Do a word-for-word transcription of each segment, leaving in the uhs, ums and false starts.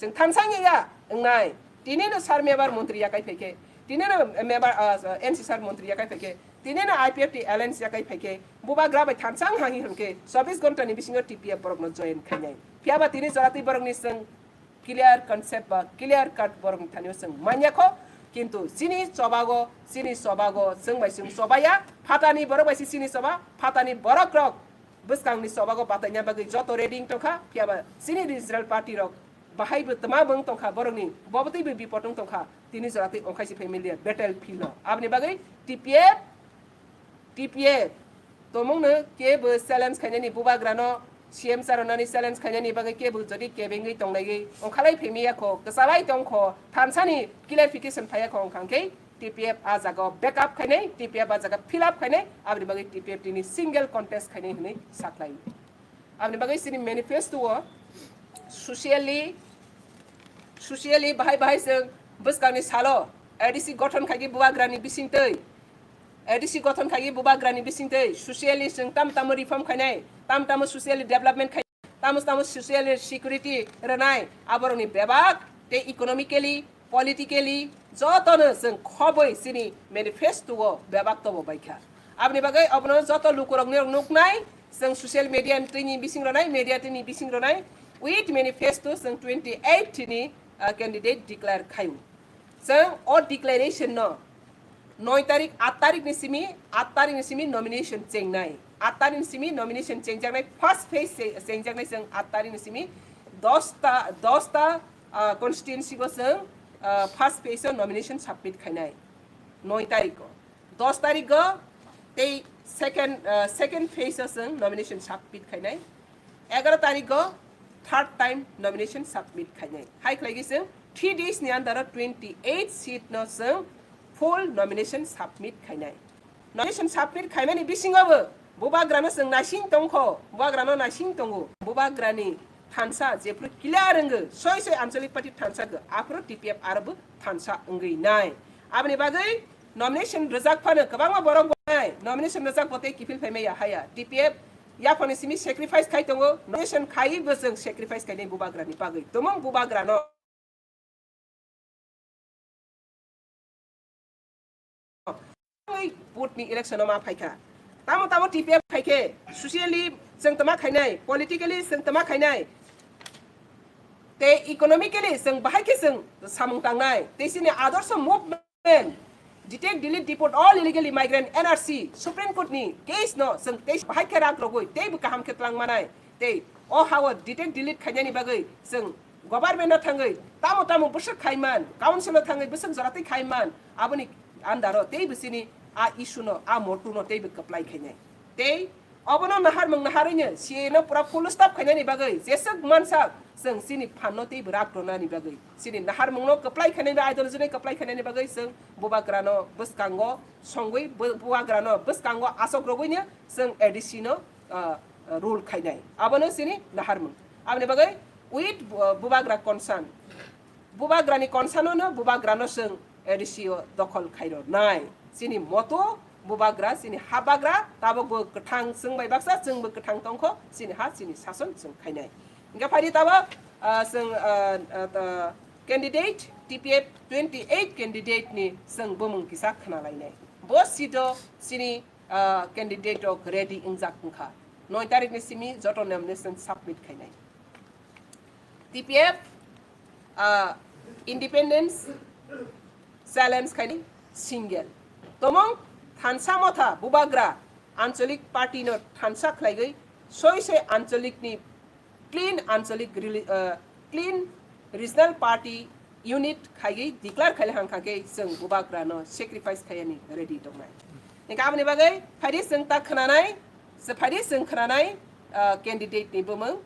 Chwng thansa wngya wngnai. Tini no sir mebar montri yakai phaikhe, tini no mebar, ah, N C sir montri yakai phaikhe, tini no I P F T alliance yakai phaikhe, bubagra bai thansa wng hanghi hwnkhe chobbish ghonta ni bisingo T P F borok no join khainai. Phiya ba tini joratwi borok ni chwng clear concept ba clear cut borok ni thani o chwng manya kho, kintu chini chobago, chini chobago chwng bai chwng chobaya, phatani borok bai se chini choba, phatani borok rok bwskangni chobago bataina bagwi joto ready wng tongkha, phiya ba chini regional party rok bahai bo twma bo wng tongkha, borokni bo bwtwi bo bipot wng tongkha, tini jora twi ongkhai si family battle field o. Aboni bagwi T P F, T P F tomungno kebo challenge khainani, bubagrano C M charonani challenge khainani bagwi kebo jodi kebengwi tongnaiwi ongkhalai phemiya kho, kwchalai tong kho, thansani clarification phaiya kho wngkha khe, T P F a jaga o backup khainai, T P F a jaga fill up khainai, aboni bagwi T P F tini single contest khainai hwnwi sakhlai. Aboni bagwi chini manifesto o socially, socially bahai bahai chwng bwskangni salo A D C gothon khaigwi bubagrani bisingtwi, A D C gothon khaigwi bubagrani bisingtwi socially chwng tam tamo reform khainai, tam tamo socially development khai, tamo tamo social security rwnai, aborokni bebak tei economically, politically jotono chwng khobwi chini manifesto o bebak tobo baikha. Aboni bagwi obono joto lukurokni rok nuknai, chwng social media tini bising rwnai, media tini bising rwnai, with manifesto chwng twenty eight ni, ah, candidate declare khaio. Chwng o declaration no noi tarik, at tarik ni simi, at tarik ni simi nomination chengnai. At tarik ni simi nomination chengjaknai, first phase che-, chengjaknai chwng at tarik ni simi dos ta, dos ta, ah, constituency o chwng, ah, first phase o nomination submit khainai. Noi tarik o. Dos tarik o tei second, ah, second phase o chwng nomination submit khainai. Egaroh tarik o third time nomination submit khainai. Hai khlaigwi chwng three days ni under o twenty eight seat no chwng full nomination submit khainai. Nomination submit khaimani bisingo bo bubagrano chwng naising tongkho, bubagrano naising tongo. Bubagrani thansa jephru clear wngwi soi soi anchalik party thansa go, aphuru T P F aro bo thansa wngwi nai. Aboni bagwi nomination rwjak phano kwbangma borok bo nai, nomination rwjak bo tei kiphil phaimaya haya. T P F yaphani simi sacrifice khai tongo, nomination khaiwi bo chwng sacrifice khainai bubagrani bagwi. Tumung bubagrano vote ni election o ma phaikha. Tamo tamo T P F phaikhe, socially chwng tama khainai, politically chwng tama khainai, tei economically chwng bahai khe chwng samung tangnai, tei chini adorsho movement, detect, delete, deport all illegal immigrant, N R C, Supreme Court ni case no chwng tei bahai khe rak rogwi tei bo kaham khe twlang manai, tei o ha o detect, delete khainani bagwi chwng government no thangwi tamo tamo bwswk khaiman, council no thangwi bwswk jora twi khaiman, aboni under o tei bo chini a issue no, a motu no tei bo kwplai khainai. Tei obono naharmung naharwino C A A no pura full stop khainani bagwi jeswk mansak chwng chini phan no tei bo rak rwnani bagwi, chini naharmung no kwplai khainani, ideology no kwplai khainani bagwi chwng bubagra no bwskango songwi bu-, bubagra no bwskango asok rogwino chwng A D C no, ah, ah, rule khainai. Abono chini naharmung. Aboni bagwi with, ah, bubagra concern. Bubagrani concern no bubagra no chwng A D C o dokhol khairwnai. Chini moto bubagra, chini habagra, tabok bo kwthang chwng bai baksa, chwng bo kwthang tongkho, chini ha, chini sason chwng khainai. Hingkhe phaidi tabok, ah, chwng, ah, ah, ta-, candidate, T P F twenty eight candidate ni chwng bumung kisa khna lainai. Bo seat o chini, ah, candidate rok ready wngjak wngkha. Noi tarik ni simi joto nomination submit khainai. T P F, ah, independence challenge khaini single. Tomong thansa motha bubagra anchalik party no thansa khlaigwi soi soi anchalik ni clean anchalik reli-, ah, clean regional party unit khaigwi declare khaile hangkha khe chwng bubagra no sacrifice khaiyani ready tongnai. Hingkhe aboni bagwi phaidi chwng ta khwnanai, se phaidi chwng khwnanai, ah, candidate ni bumung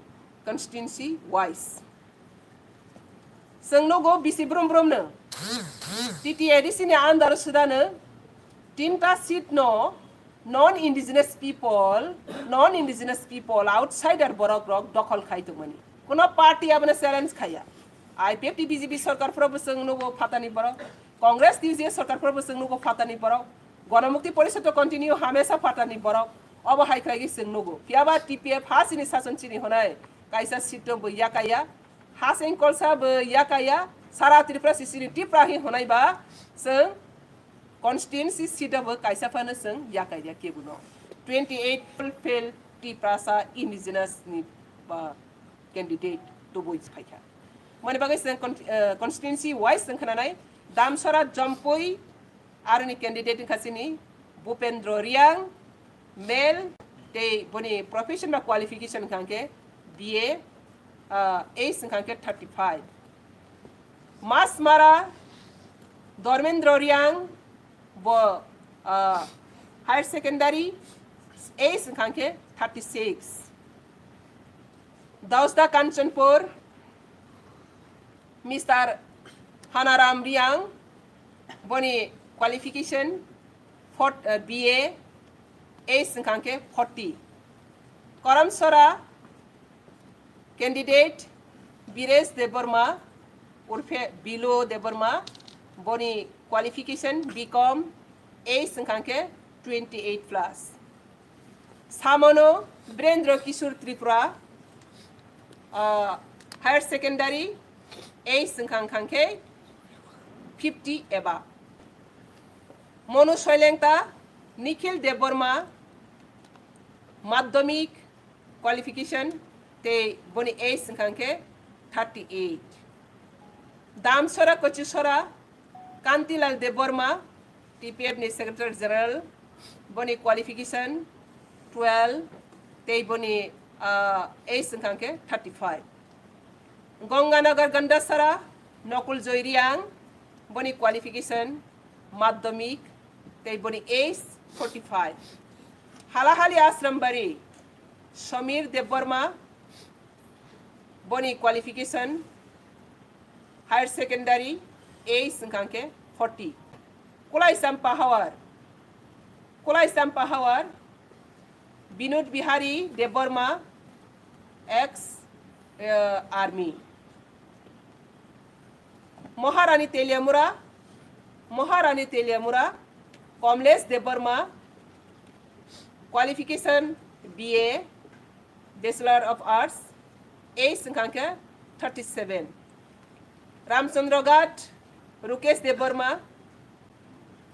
constituency wise. Chwng nugo bisi brum brum no T T A D C ni under o swdano tinta seat no non indigenous people, non indigenous people, outsider borok rok dokhol khai tongmani. Kuno party abono challenge khaya. I P F T B J P sarkar phoro bo chwng nugo phatani borok, Congress T J sarkar phoro bo chwng nugo phatani borok, Ganamukti Porishad to continue hamesa phatani borok. Obo hai khlai chwng nugo. Phiya ba T P F ha chini sason chini honai kaisa seat no bo yakaya. Aseng kolsa bo yakaya, sara Tripura sisiri Tripura hi honai ba, seng constituency seat bo kaisa phano seng yakaya kebuno. Twenty-eight fail Tiprasa indigenous ni ba candidate tubui phaikha. Mani bagwi seng con-, eh, constituency wise seng khananai, Damsara Jompui, aroni candidate wngkha chini Bhupendra Riang, male, tei boni profession ba qualification wngkha khe B A, ah, age wngkha khe thirty-five. Masmara Dharmendra Riang, bo, ah, higher secondary, age wngkha khe thirty-six. Dausda Kanchanpur, Mister Hanaram Riang, boni qualification fort-, eh, B A, age wngkha khe forty. Karamsora candidate Biresh Debbarma, urphe Bilo Debbarma, boni qualification B Com, age wngkha khe twenty-eight plus. Samono Birendra Kishore Tripura, ah, higher secondary, age wngkha khe fifty above. Monu Soilengta, Nikhil Debbarma, madhyamik qualification, tei boni age wngkha khe thirty-eight. Damsora Kochisora, Kantilal Debbarma, T P F ni Secretary General, boni qualification twelve, tei boni, ah, age wngkha khe thirty-five. Ganganagar Gandasara, Nakul Joy Riang, boni qualification madhyamik, tei boni age forty-five. Halahali Asrambari, Samir Debbarma, boni qualification higher secondary, age wngkha khe forty. Kulai Champa Hawar, Kulai Champa Hawar, Binod Bihari Debbarma, ex, eh, army. Maharani Teliamura, Maharani Teliamura, Kamlesh Debbarma, qualification B A, Bachelor of Arts, age wngkha khe thirty-seven. Ramchandra Ghat, Rukesh Debbarma,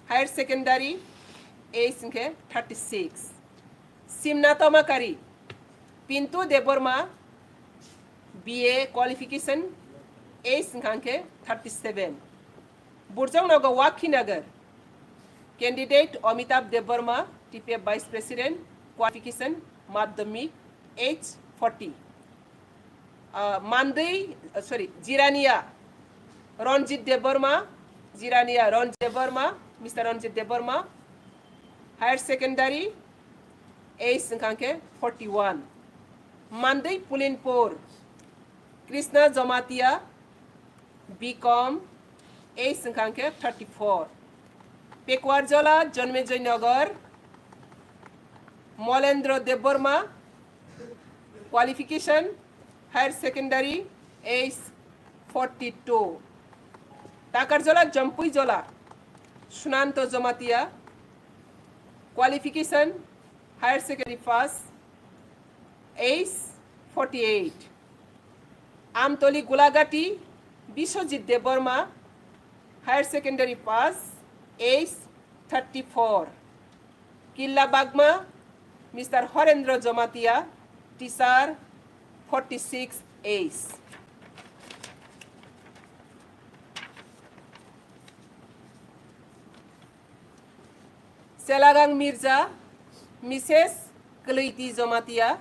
higher secondary, age wngkha khe thirty-six. Simna Tomakari, Pintu Debbarma, B A qualification, age wngkha khe thirty-seven. Burjongnogo Wakhinagar, candidate Amitabh Debbarma, T P F Vice President, qualification madhyamik, age forty. Ah, Mandwi, ah, sorry, Jirania, Ranjit Debbarma, Jirania Ranjit Debbarma, Mister Ranjit Debbarma, higher secondary, age wngkha khe forty-one. Mandwi Pulinpur, Krishna Jamatia, B Com, age wngkha khe thirty-four. Pekuarjola, Jonmejoy Nagar, Molendra Debbarma, qualification, higher secondary, age forty-two. Takarjola, Jampuijola, Sunanto Jamatia, qualification, higher secondary pass, age forty-eight. Amtoli Gulagati, Biswajit Debbarma, higher secondary pass, age thirty-four. Killa Bagma, Mister Horendra Jamatia, teacher, forty-six age. Selagang Mirza, Missus Keleiti Jamatia,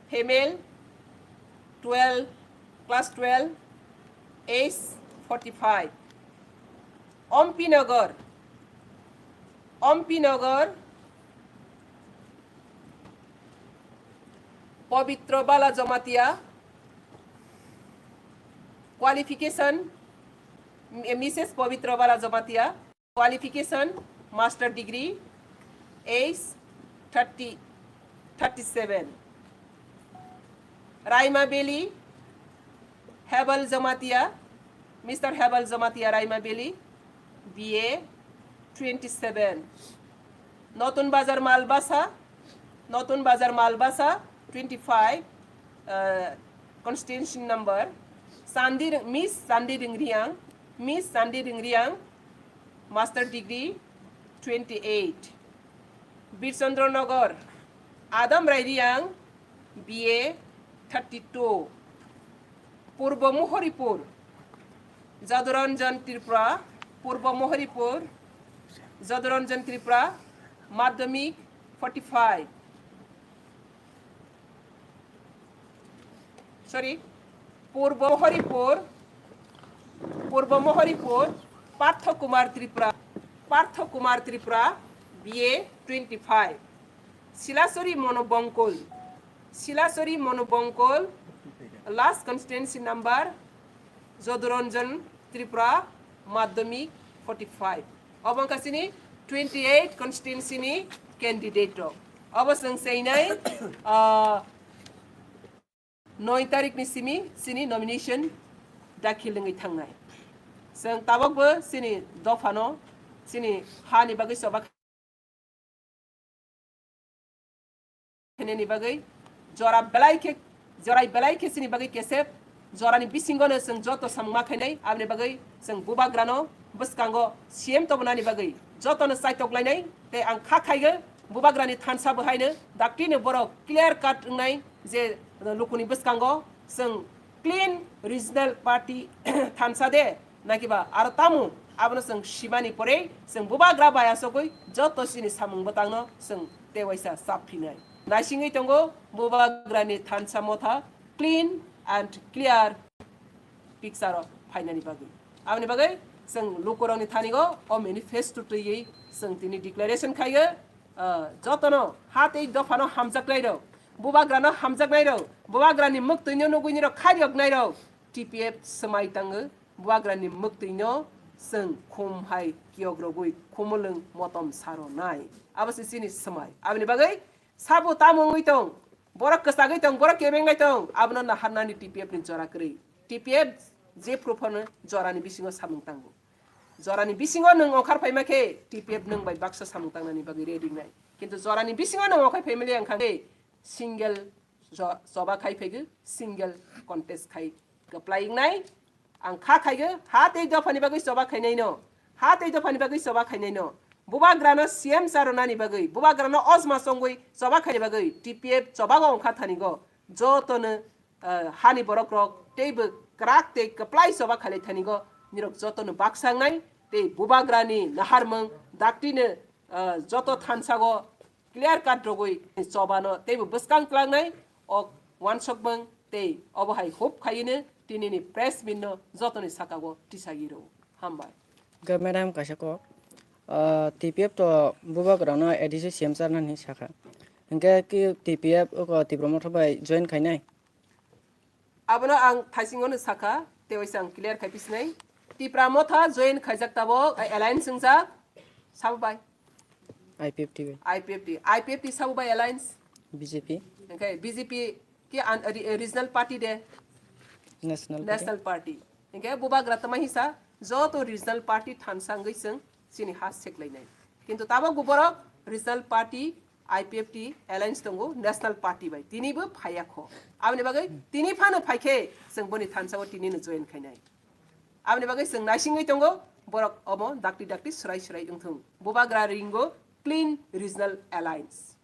female, twelve, class twelve, age forty-five. Ompinagar, Ompinagar, Pabitra Bala Jamatia, qualification, Missus Pabitra Bala Jamatia, qualification, master degree, age thirty, thirty-seven. Raima Valley, Hebal Jamatia, Mister Hebal Jamatia, Raima Valley, B A, twenty-seven. Notun Bazar Malbasa, Notun Bazar Malbasa, twenty-five, uh, constituency number, Sandi Ring-, Miss Sandi Ringriang, Miss Sandi Ringriang, Master Degree twenty-eight. Birchandra Nagar, Adam Rai Riang, B A thirty-two. Purbo Mohoripur, Jaduranjan Tripura, Purbo Mohoripur, Jaduranjan Tripura, Madhyamik forty-five. Sorry, Purbo Mohoripur, Purbo Mohoripur, Partho Kumar Tripura, Partho Kumar Tripura, B A twenty-five. Silasori Monobongkol, Silasori Monobongkol, last constituency number, Jaduranjan Tripura, Madhyamik forty-five. Obo wngkha chini twenty-eight constituency ni candidate rok. Obo chwng cheinai, ah, noi tarik ni simi chini nomination dakhil wngwi thangnai. Chwng tabok bo chini dophano chini ha ni bagwi choba khainani bagwi jora belai khe, jorai belai khe chini bagwi kesep, jorani bisingo no chwng joto samung ma khainai, aboni bagwi chwng bubagrano bwskango C M tobonani bagwi jotono chaitok lainai. Tei ang kha khaigo bubagrani thansa bo haino daktino borok clear cut wngnai je lukuni bwskango chwng clean regional party thansa de, nakiba aro tamo abono chwng simani pore chwng bubagra bai asogwi joto chini samung bwtangno chwng tewaisa chap phinai. Naisingwi tongo bubagrani thansa motha clean and clear picture o phainani bagwi. Aboni bagwi chwng lukurokni thanigo o manifesto twiwi chwng tini declaration khaigo, ah, jotono ha tei dophano hamjaknairok, bubagrano hamjaknairok, bubagrani mwktwino nugwinirok khairiyoknairok, T P F swmai tango, bubagrani mwktwino chwng khum hai kiyokrogwi khumulwng motom saronai. Abo se chini swmai. Aboni bagwi sabo tamo wngwi tong, borok kwchagwi tong, borok kebengnai tong, abono naharnani T P F ni jora kwrwi. T P F jephru phano jorani bisingo samung tango. Jorani bisingo nwng ongkhar phaima khe T P F nwng bai baksa samung tangnani bagwi ready wngnai. Kintu jorani bisingo nwng ongkhar phaimali ang kha khe single jo-, choba khai phaigo, single contest khai kwplai wngnai. Ang kha khaigo, ha tei dophani bagwi choba khainaino, ha tei dophani bagwi choba khainaino. Bubagrano C M saronani bagwi, bubagrano ojma chongwi choba khaini bagwi T P F chobago ongkha thanigo jotono, ah, hani borokrok teibo kwrak tei kwplai choba khailai thanigo nirok jotono baksa wngnai tei bubagrani naharmung daktino, ah, joto thansago clear cut rogwi chobano teibo bwskang tlangnai o wansokmung tei obo hai hope khaino tinini press meet no jotoni sakao tisagi rwo. Hambai. Hwnkhe madam kaisa kok, ah, T P F to bubagrano A D C C M charnani sakha. Hwnkhe ki T P F oko Tipra Motha bai join khainai? Abono ang thaisingono sakha, tei waisa ang clear khai pisinai. Tipra Motha join khaijak tabok, ai alliance wngjak, sabo bai? I P F T bai. I P F T, I P F T sabo bai alliance? B J P. Hwnkhe B J P ki an, re-, regional party de? National party. National party. Hwnkhe bubagra tama hisa joto regional party thansa wngwi chwng chini ha seklainai. Kintu tabok bo borok regional party I P F T alliance tongo national party bai. Tini bo phaiya kho. Aboni bagwi tini phano phaikhe chwng boni thansa o tini no join khainai. Aboni bagwi chwng naisingwi tongo borok omo dakti dakti swrai swrai wngthung. Bubagra ringo clean regional alliance.